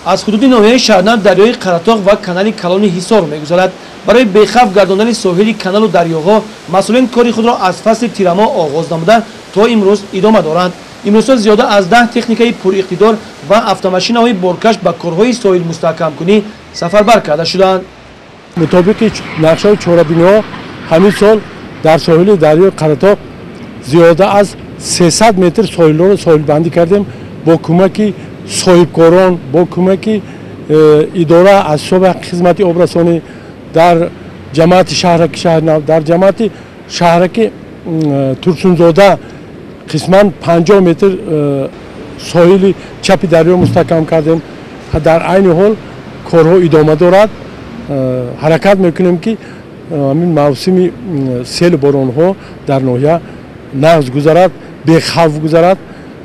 Аз ҳудуди ноҳияи Шаҳрнав дарёи Қаратоғ ва канали калони Ҳисор мегузарад. Барои бехавф гардондани соҳили каналу дарёҳо масъулин кори худро аз фасли тирамоҳ оғоз намуда то имрӯз идома доранд. Имрӯзҳо зиёда аз 10 техникаи пуриқтидор ва автомашинаҳои боркаш ба корҳои соҳилмустаҳкамкунӣ сафарбар карда шуданд. Мутобиқи нақшаи чорабиниҳо ҳамин сол дар соҳили дарёи Қаратоғ зиёда аз 300 метр соҳилҳоро соҳилбандӣ кардем бо кӯмаки соҳибкорон, бо кӯмаки идора аз ҳисоби хизмати обрасонӣ дар ҷамоати шаҳраки Шаҳрнав, дар ҷамоати шаҳраки Турсунзода қисман 50 метр соҳили чапи дарё мустаҳкам кардем. Дар айни ҳол корҳо идома дорад. Ҳаракат мекунем, ки ҳамин мавсими селу боронҳо дар ноҳия нағз гузарад, бехавф гузарад.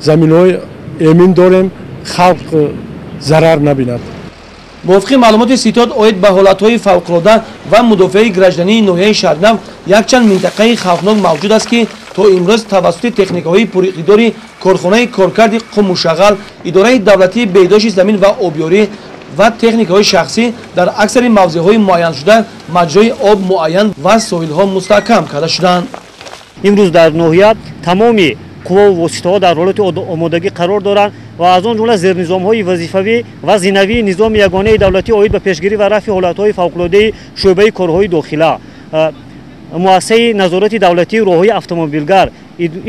Заминҳои эмин дорем, халқ зарар набинад. Мувофиқи маълумоти ситод оид ба ҳолатҳои фавқулода ва мудофиаи граждании ноҳияи Шаҳрнав, якчанд минтақаи хавфнок мавҷуд аст, ки то имрӯз тавассути техникаҳои пуриқтидори корхонаи коркарди қумушағал, идораи давлатии беҳдошти замин ва обёрӣ ва техникаҳои шахсӣ дар аксари мавзеъҳои муайяншуда маҷрои об муайян ва соҳилҳо мустаҳкам карда шуданд. Имрӯз дар ноҳия тамоми қувваву воситаҳо дар ҳолати омодагӣ қарор доранд ва аз он ҷумла зернизомҳои вазифавӣ ва зинавии низоми ягонаи давлатӣ оид ба пешгирӣ ва рафъи ҳолатҳои фавқулодаи шӯъбаи корҳои дохила, муассисаи назорати давлатии роҳҳои автомобилгар,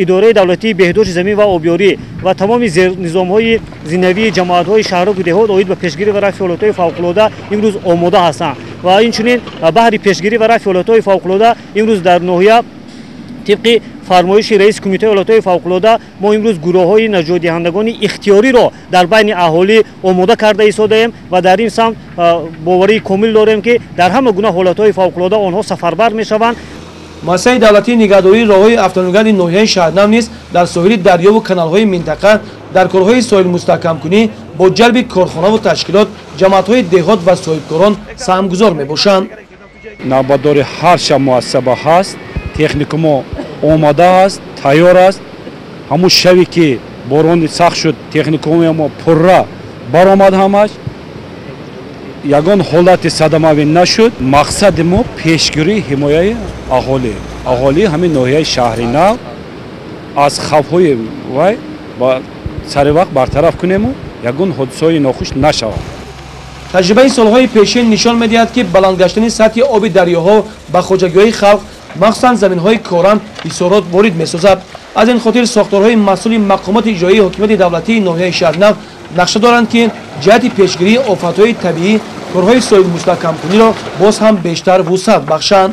идораи давлатии беҳдошти замин ва обёрӣ ва тамоми зернизомҳои зинавии ҷамоатҳои шаҳраку деҳот оид ба пешгирӣ ва рафъи ҳолатҳои фавқулода имрӯз омода ҳастанд. Ва инчунин баҳри пешгирӣ ва рафъи ҳолатҳои фавқулода имрӯз дар ноҳия тибқи фармоиши раиси кумитаи ҳолатҳои фавқулода мо имрӯз гурӯҳҳои наҷотдиҳандагони ихтиёриро дар байни аҳолӣ омода карда истодаем ва дар ин самт боварии комил дорем, ки дар ҳама гуна ҳолатҳои фавқулода онҳо сафарбар мешаванд. Муассисаи давлатии нигаҳдории роҳҳои автомобилгарди ноҳияи Шаҳрнав низ дар соҳили дарёву каналҳои минтақа дар корҳои соҳилмустаҳкамкунӣ бо ҷалби корхонаву ташкилот, ҷамоатҳои деҳот ва соҳибкорон саҳмгузор мебошанд. Навбатдори ҳар шаб муассиса ба ҳаст, техникумо омода аст, тайёр аст. Ҳамун шаве ки борони сахт шуд, техникуми мо пурра баромад, ҳамаш ягон ҳолати садамавӣ нашуд. Мақсади мо пешгирии ҳимояи аҳолии ҳамин ноҳияи Шаҳри Нав аз хавфҳои вай ба сари вақт бартараф кунему ягон ҳодисаҳои нохуш нашавад. Таҷрибаи солҳои пешин нишон медиҳад, ки баланд гаштани сатҳи оби дарёҳо ба хоҷагиҳои халқ, махсусан заминҳои корам, ҳисорот ворид месозад. Аз ин хотир сохторҳои масъули мақомоти иҷроии ҳокимияти давлатии ноҳияи Шаҳрнав нақша доранд, ки ҷиҳати пешгирии офатҳои табиӣ корҳои соҳилмустаҳкамкуниро боз ҳам бештар вусъат бахшанд.